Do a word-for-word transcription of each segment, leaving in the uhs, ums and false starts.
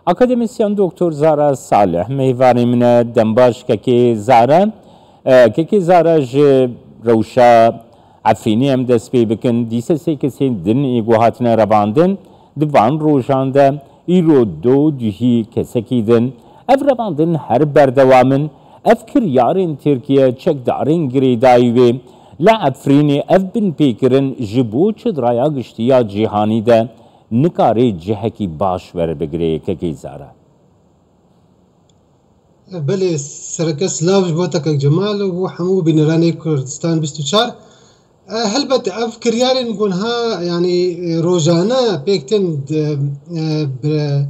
Akademisyen Doktor Zara Salih mêvanê min e. Dembaş kekê Zara. E, kekê Zara, ji rewşa Efrînê em dest pê bikin. Dîsa sê kesên din ê ku hatine revandin di van rojan de, îro do duhî kesekî din. Ev revandin her berdewam in. Ev kiryarên Tirkiye çekdarên girêdayî wê li Efrînê ev binpêkirin ji bo çi di raya giştî ya cîhanî de nikare cihekî baş werbigire, kekê Zara? Belê, sereke silav ji bo te kek Cemal û bo hemû bîneranê Kurdistan bîst û çar. E, helbet ev kiryarên ku niha, yanî, e, rojane pêk tên di, e, bi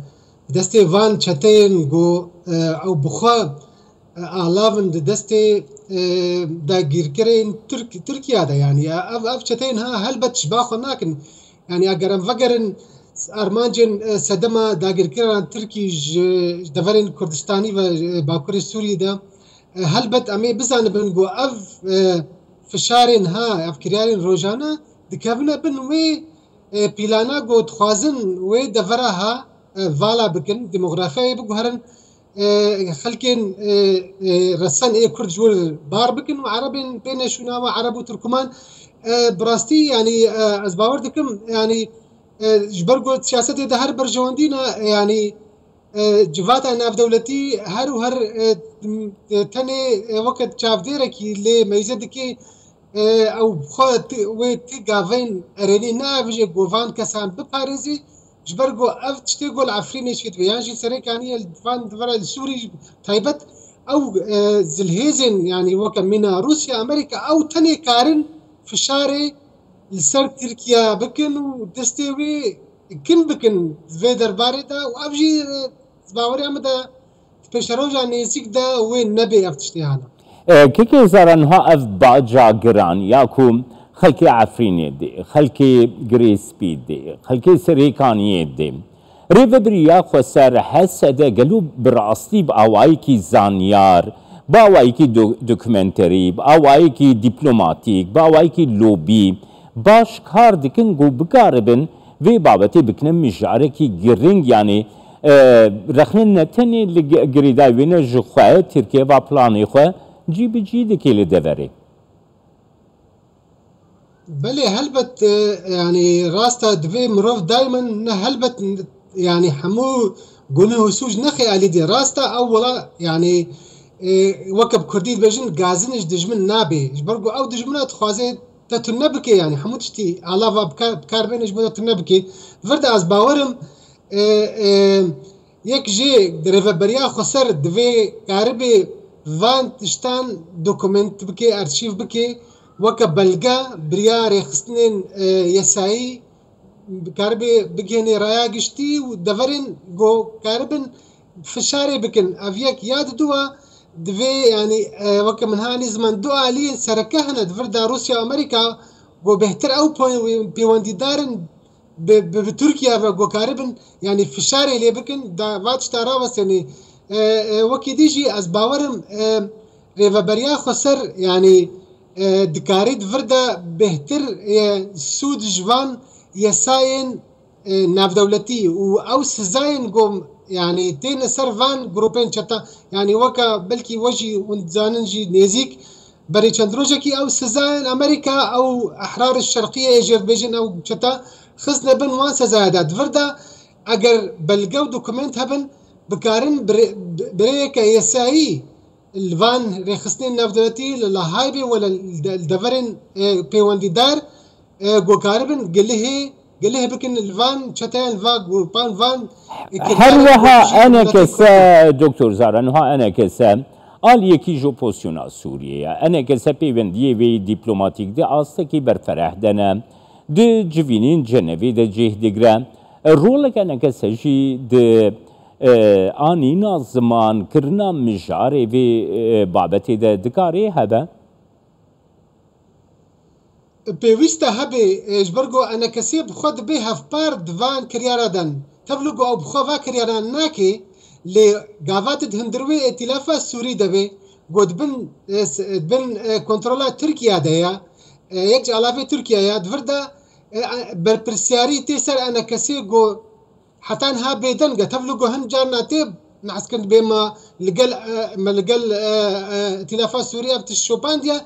destê van çeteyên ku, e, ew bi xwe, e, alavin di destê, e, dagîrkerên Tirk-, Tirkiye de, yanî, e, ev, ev çeteyên ha helbet ji ba xwe nakin. Yanî eger em vegerin armancên, e, sedema dagîrkeran Tirkî ji, ji deverên Kurdistanî ve, e, Bakurê Sûriyê de, e, helbet em ê bizanibin ku ev, e, fişarên ha, ev kiryarên rojane dikevine bin wê, e, plana ku dixwazin wê devera ha, e, vala bikin, demografiyayê biguherin, e, xelkên, e, e, resen ê Kurd ji wir bar bikin û Erebên pê neşûna we Ereb û Tirkuman, e, bi rastî, yanî, e, ez bawer dikim, yanî, e, ji ber ku siyasetê de her berjewendî ne, e, yanî, e, civata navdewletî her û her, e, m-, e, tenê, e, weke çavdêrekî lê meyze dike, e, ew xwe ti-, wê ti gavên erênî neavêje ku van kesan biparêzî, ji ber ku ev tiştê ku li Efrînê çêdibe, yan jî serê kaniyê li van devera li Sûrî taybet, ew, e, zilhêzên, yanî weke mîna Rûsya, Amerîka, ew tenê karin fişarê li ser Tirkiye bikin û destê wê kin bikin vê derbarê de û ev jî, e, di baweriya min de di pêşeroja nêzîk de wê nebe ev tiştê hene. E, kekê Zara, niha ev baca giran ya ku xelkê Efrînê dê, xelkê Girê Spî dê, xelkê Serêkaniyê dê, rêvebiriya xweser H S D gelo bi rastî bi awayekî zanyar, bi awayekî do-, dokumenterî, bi awayekî dîplomatîk, bi awayekî lobî baş kar dikin ku bikaribin vê babetê bikine mijarekî giring, yanî, e, rexne ne tenê li gi-, girêdayî wê ne ji xwe, Tirkiye va planê xwe cî bi cî dike li deverê. Belê, helbet, e, yanî rast e, divê mirov daimen ne helbet, yanî hemû guneh û sûc nexê alî dê. Rast e, ew wela, yanî, e, weke bi kurdî dibêjin, gazin ji dijmin nabê. Ji ber ku ew dijmina dixwaze te tune bike, yanî hemû tiştî alava bi kar, bi kar bêne ji bo te tune bike. Vir de ez bawerim, e, e, yek jê di rêveberiya xweser divê karibe van tiştan dokument bike, arşîv bike, weke belge, biriya rêxistinên, e, yesayî, karibe bigihêne raya giştî û deverên ku karibin fişarê bikin. Ev yek ya diduwa divê, yanî, e, weke min hanî ziman du aliyên sereke hene di vir de Rûsya û Amerîka ku bêhtir ew pey-, pêwendîdar in bi, bi, bi Tirkiye ve ku karibin, yanî fişarê lê bikin, da va tişta rawestênê. E, e, wekî dî jî ez bawerim, e, rêveberiya xweser, yanî, e, dikarî di vir de bêhtir, e, sûd ji van yesayên, e, navdewletî û ew sizayên ku, yanî, têne ser van grûpên çeta, yanî, weke belkî we jî hûn dizanin jî nêzîk berî çend rojekî ew sizayên Amerîka, ew Ehrar Şerqiyê ê jê dibêjin, ew çeta xistine bin wan sezaya de. Di vir de eger belge û dokument hebin, bikarin bi rê-, bi rêyeke yesayî li van rêxistinên navdewletî li Lahaybê wele li de-, li deverên, e, pêwendîdar, e, ku karibin gilihê, gilih bikin li van çeteyan, li van grûpan, van, e, Her kirdaran wiha ku jî enekese, Doktor Zara, niha enekese aliyekî ji opozisyona Sûriyê ye. Enekese pêwendiyê wê dîplomatîk di astekî berfereh de ne. Di civînên Cenevê de cih digire. Rolek enekese jî di, e, anîna ziman, kirina mijarê vê, e, babetê de dikarê hebe? Pêwîst e hebe, e, ji ber ku enekesê bi xwe dibe hevpar di van kiryara de. Tevlî ku ew bi xwe va kiryaran nake, lê gava tu di hundir wê îtîlafa Sûrî de be, ku di bin, e, s-, di bin, e, kontrola Tirkiye de ye, e, yek ji alavê Tirkiye ye, di vir de, e, e, berpirsiyarî tê ser enekesê ku heta niha bêdeng e. Tevlû ku hin carna tê nehskirin dibê me li gel, e, me li gel, e, e, Îtîlafa Sûrî ev tişt şopandiye,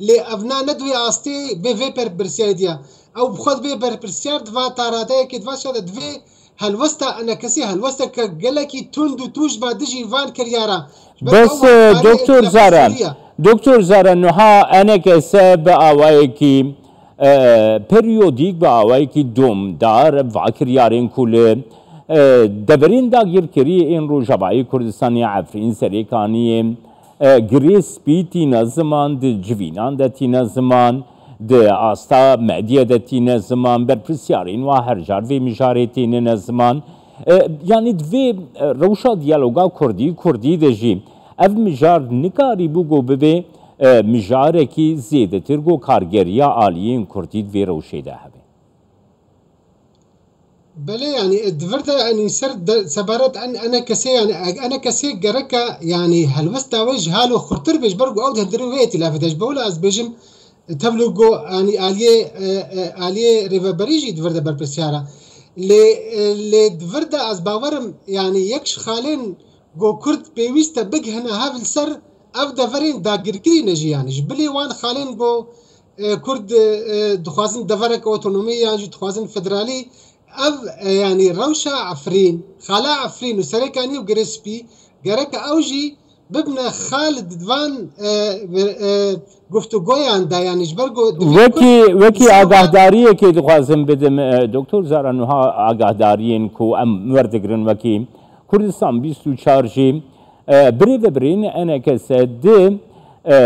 lê ev na ne di wê astê bê vê berpirsiyarê diye. Ew bi xwe dibê berpirsiyar diva ta radeyekê diva şa de divê helwesta enekesî, helwesteke gelekî tund û tûj ba dijî van kiryara. Ji ber Bes, ew e, Doktor Îtîlafa Zara, Sûrî ye. Doktor Zara, niha enekese bi awayekî, e, periyodîk, bi awayekî domdar va kiryarên ku li, e, deverên dagirkirî ên Rojavayê Kurdistanê, Efrîn, Serêkaniyê, e, Girê Spî tîne ziman, di civînan de tîne ziman, di asta medya de tîne ziman, berpirsiyarên wa her car vê mijarê tînine ziman. E, yanî di vê, e, rewşa diyaloga kurdî, kurdî de jî ev mijar nikarîbû ku bibe, e, mijarekî zêdetir ku kargeriya aliyên kurdî di vê rewşê de hebe. Belê, yanî, e, di vir de, yanî, ser de, sebaret en-, enekesê, yanî, e-, enekesê gereke, yanî, helwesta wê ji halo xurtir be, ji ber ku ew di hundirê wê îtîlafê de, ji bo wila ez bêjim, e, tevlû go, yanî, aliyê, e, e, aliyê rêveberî jî di vir de berpirsiyar e. Lê, e, lê di vir de ez bawerim, yanî, yek ji xalên go Kurd pêwîst e bigihine hev li ser ev deverên dagirkirî ne jî, yanî, ji bilî wan xalên go, e, Kurd, e, e, dixwazin devereke otonomî yan jî dixwazin federalî, ev, e, yanî rewşa Efrîn, xala Efrîn û Serêkanî û Girê Spî gereke ew jî bibine xal di van, e, e, guftûgoyan de, yanî ji ber ku divê Wekî, Kurd wekî dîsa van agahdariyekê dixwazim bidim, e, Doktor Zara, niha agahdariyên ku em werdigirin wekî Kurdistan bîst û çar jî, e, birêvebirên enekese di, e,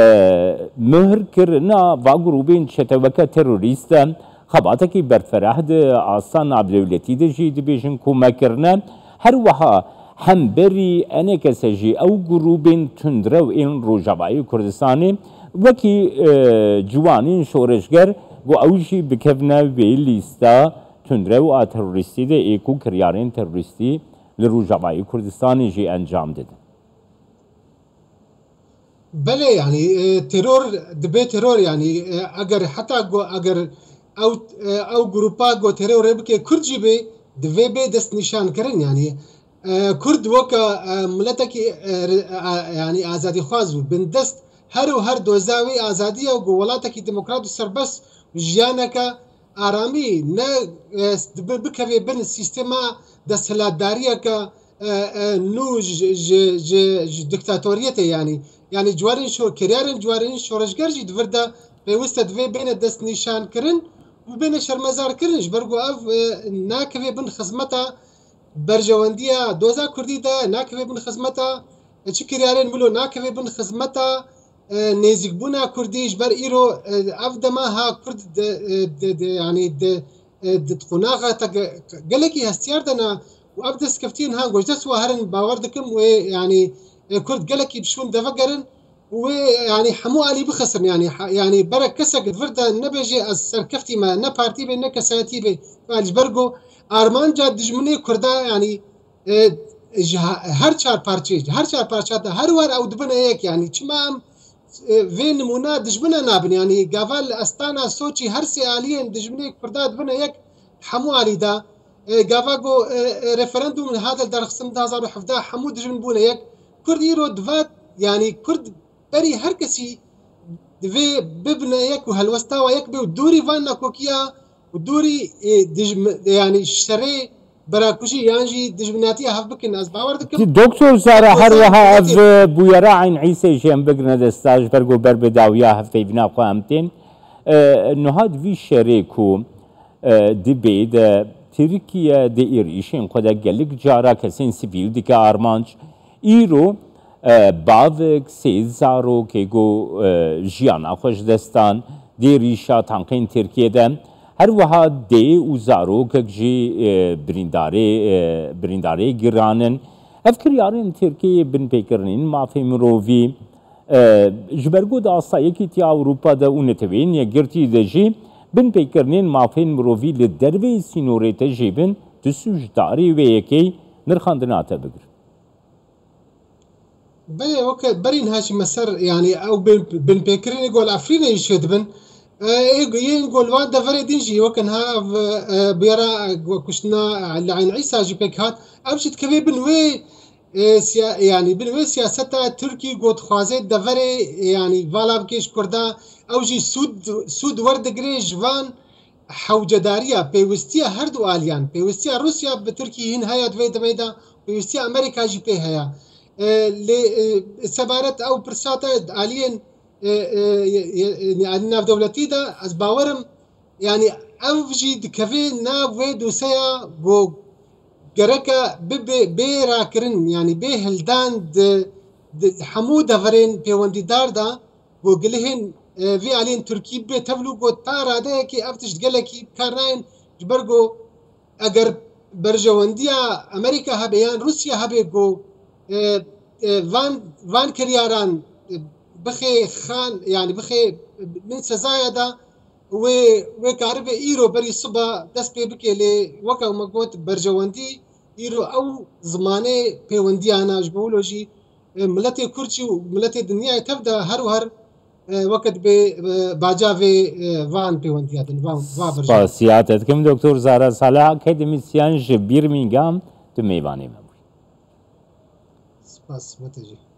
muhirkirina va grûbên çeteweke terorîst de xebatekî berfereh di asta navdewletî de jî dibêjin ku me kirine. Her wiha hemberî enekese jî ew grûbên tundrew ên Rojavayê Kurdistanê wekî, e, ciwanên şoreşger ku ew jî bikevine wê lîsta tundrew a terorîstî de ê ku kiryarên terorîstî li Rojavayê Kurdistanê jî encam didin. Belê, yanî, e, teror dibe teror, yanî, e, eger heta go, eger ew, e, ew grupa go terorê bike Kurd jî be, divê bê destnîşankirin, yanî, e, Kurd weke, e, miletekî, e, re-, e, yanî azadîxwaz û bindest her û her doza wê azadî ye û go welatekî demokrat û serbest û jiyaneke aramî ne, e, dibe bikeve bin sîstema desthilatdariyeke, e, e, nû ji, ji, ji, ji diktatoriyetê, yanî. Yanî ciwarên şo-, kiryarên ciwarên şoreşger jî di vir de pêwist e divê bêne destnîşankirin û bêne şermezarkirin, ji ber ku ev, e, nakeve bin xizmeta berjewendiya doza kurdî de, nakeve bin xizmeta, e, çi kiryarên wilo nakeve bin xizmeta, e, nêzîkbûna kurdî, ji ber îro, e, ev dema ha kurd de, e, de, de, yanî de, e, di qonaxa te ge-, gelekî hestiyar de ne û ev destkeftiyên ha gojdest wa herin bawer dikim wê, yanî, e, kurd gelekî bi şûn devegerin û wê, yanî, hemû alî bixisirin, yanî, ha-, yanî, berek kesek di vir de nebêje ez serkeftî me, ne partî bê, ne kesayetî bê, yanî, ji ber ku armanca dijminê kurda, yanî, e, ji ha-, her çar parçeyê, her çar parça de her war ew dibine yek, yanî, çima em, e, vê nimûna dijmine nabin, yanî, gava li Astana, Soçî, her sê aliyên dijminê kurda dibine yek, hemû alî de, e, gava ku, e, e, referandûm hate derxistin du hazar û hevdeh, hemû dijmin bûne yek. Kurd îro divat, yanî Kurd berî her kesî divê bibine yek û helwesta wa yek be û dûrî van nakokiya û dûrî, e, dijm-, yanî şerê berakujî yan jî dijminatiya hev bikin. Ez bawer dikim. Doktor Zara, her wiha ev, e, bûyera Eyn Îsê jî em bigirine desta, ji ber ku ber bi dawiya hevpeyvîna xwe em tên. E, niha di vî şerê ku, e, dibê de Tirkiye di êrîşên xwe de gelek cara kesên sivîl dike armanc. Îro, e, bavek sê zarokê ku, e, jiyana xwe ji dest dan di êrîşa tankên Tirkiye de, her wiha dê û zarokek jî, e, birîndarê, e, birîndarê giran in. Ev kiryarên Tirkiyeyê binpêkirinên mafê mirovî, e, ji ber ku di asta Yekîtiya Ewropa de û Neteweyên Yekgirtî de jî binpêkirinên mafên mirovî li derveyî sînorê te jê bin, tu sûcdarî wê yekê nirxandina te bigir. Belê, weke berî niha çime ser, yanî ew bin, binpêkirinê ku li Efrînê jî çêdibin, Ê, yên ku li van deverê din jî wek niha ev, e, bûyera, e, kuştina li Eyn Îsa jî pêk hat. Ev jî dikeve bin wê, e, siya-, yanî bin wê siyaseta Tirkî ku dixwaze deverê, e, yanî vala bike ji Kurda, ew jî sûd, sûd werdigire ji van hewcedariya, pêwistiya her du aliyan, pêwistiya Rûsya bi Tirkî hin heye di vê demê de, pêwistiya Amerîka jî pê heye. E, lê, e, sebaret ew pirsa te aliyên, e, e, e, e, alî navdewletî de ez bawerim, yanî ev jî dikeve nav wê doseya ku gereke bibe, bê rakirin, yanî bê hildan di, di hemû deverên pêwendîdar de ku gilihên, e, vî aliyên Tirkî bibe tevlû ku ta radeyekê ev tişt gelekî bi kar nayên, ji ber ku eger berjewendiya Amerîka hebe yan Rûsya hebe ku, e, e, van, van kiryaran, e, bixê xan, yanî bixê bin sezaya de wê, wê karibe îro berî siba dest pê bike, lê weke me got berjewendî îro ew zimanê pêwendiyana ji bo wilo jî, e, miletê Kurd jî û miletê dinyayê tev de her û her, e, weke dibê, e, baca vê, e, van pêwendiya din, van, va berjewendî. Spasiya te dikim Doktor Zara Salih, akademîsyen ji Birmingham, tu mêvanê me bûyî. Spas, we te jî.